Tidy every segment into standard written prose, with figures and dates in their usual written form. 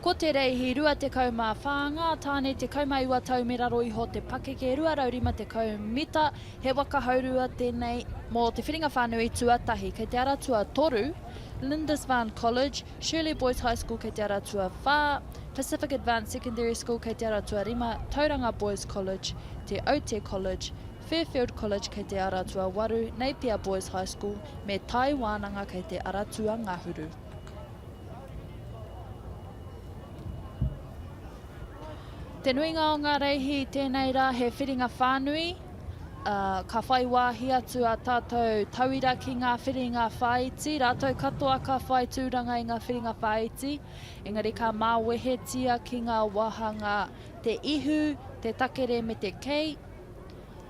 Ko te reihi 24, ngā tāne 19 tau me raro iho te pakeke 250 mita, he waka haurua tēnei mō te whiringa whānui tuatahi. Kei te ara tuatoru, Lindisfarne College, Shirley Boys High School kei te ara tuawhā, Pacific Advanced Secondary School kei te ara tuarima, Tauranga Boys College, Te Aute College, Fairfield College kei te ara tuawaru, Napier Boys High School, me Tai Wānanga kei te ara tuangahuru. Te nuinga o ngā reihi i tēnei rā he whiringa whānui, ā, ka whai wāhi atu ā tātou tauira ki ngā whiringa whāiti, rātou katoa ka whai tūranga i ngā whiringa whāiti, engari ka māwehetia ki ngā wāhanga te ihu, te takere me te kei,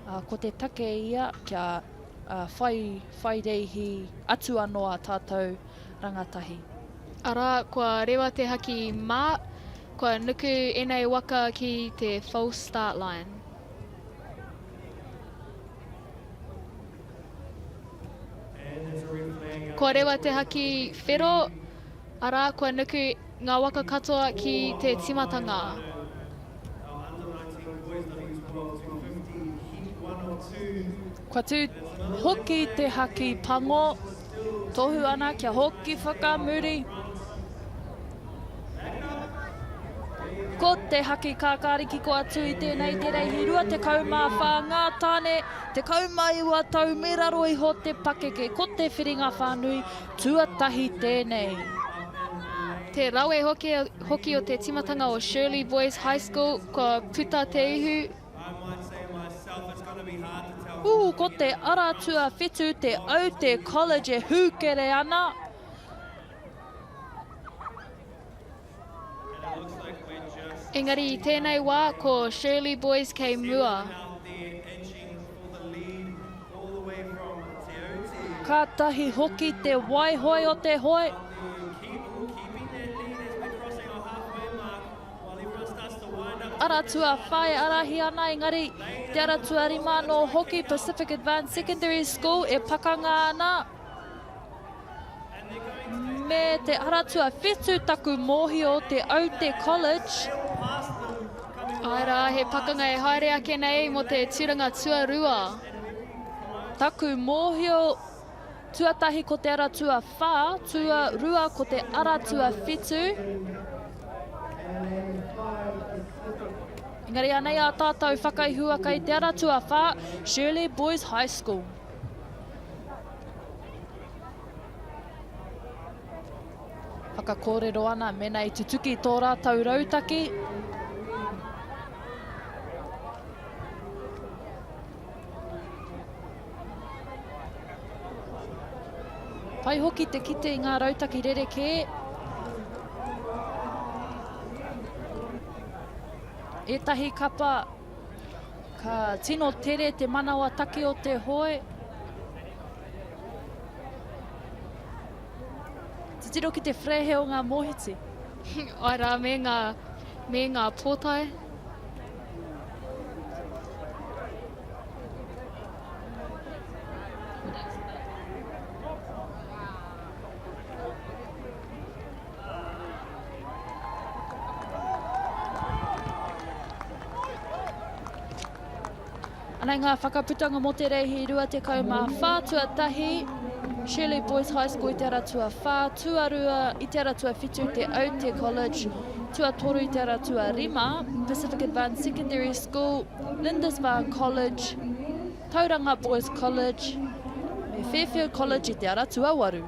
ā, ko te take ia kia whai, whai reihi atu anō ā tātou rangatahi. Arā, kua rewa te haki mā, kua nuku ēnei waka ki te false start line. Kua rewa te haki whero, arā, kua nuku ngā waka katoa ki te timatanga. Kua tū hoki te haki pango. Tohu ana kia hoki whakamuri. Ko te haki kākāriki ko atu i tēnei te reihi 24 ngā tāne, 19 tau me raro iho te pakeke. Ko te whiringa whānui tuatahi tēnei. Te rawe hoki, hoki o te timatanga o Shirley Boys High School, kua puta te ihu. Ū, ko te ara tuawhitu te Aute College e hūkere ana. Engari i tēnei wā ko Shirley Boys kei mua. Kātahi hoki te waihoe o te hoe. Ara tuawhā e arahi ana engari te ara tuarima anō hoki Pacific Advanced Secondary School e pakanga ana me te ara tuawhitu taku mōhio te Aute College. Āe rā, he pakanga e haere ake nei mō te tūranga tuarua. Taku mōhio Tuatahi ko te ara tuawhā, tuarua ko te ara tuawhitu. Engari anei ā tātou whakaihua kei te ara tuawhā, Shirley Boys High School. Whakakōrero ana mēnā i tutuki tō rātou rautaki. Pai hoki te kite i ngā rautaki rerekē. Ētahi kapa ka tino tere te manawa taki o te hoe. Titiro ki te frehe o ngā mōhiti. Āe rā, me ngā, me ngā pōtae. Anei ngā whakaputanga mō te reihi 24 tuatahi, Shirley Boys High School i te ara tuawhā, tuarua i te ara tuawhitu te Aute College, tuatoru i te ara tuarima, Pacific Advanced Secondary School, Lindisfarne College, Tauranga Boys College, me Fairfield College i te ara tuawaru.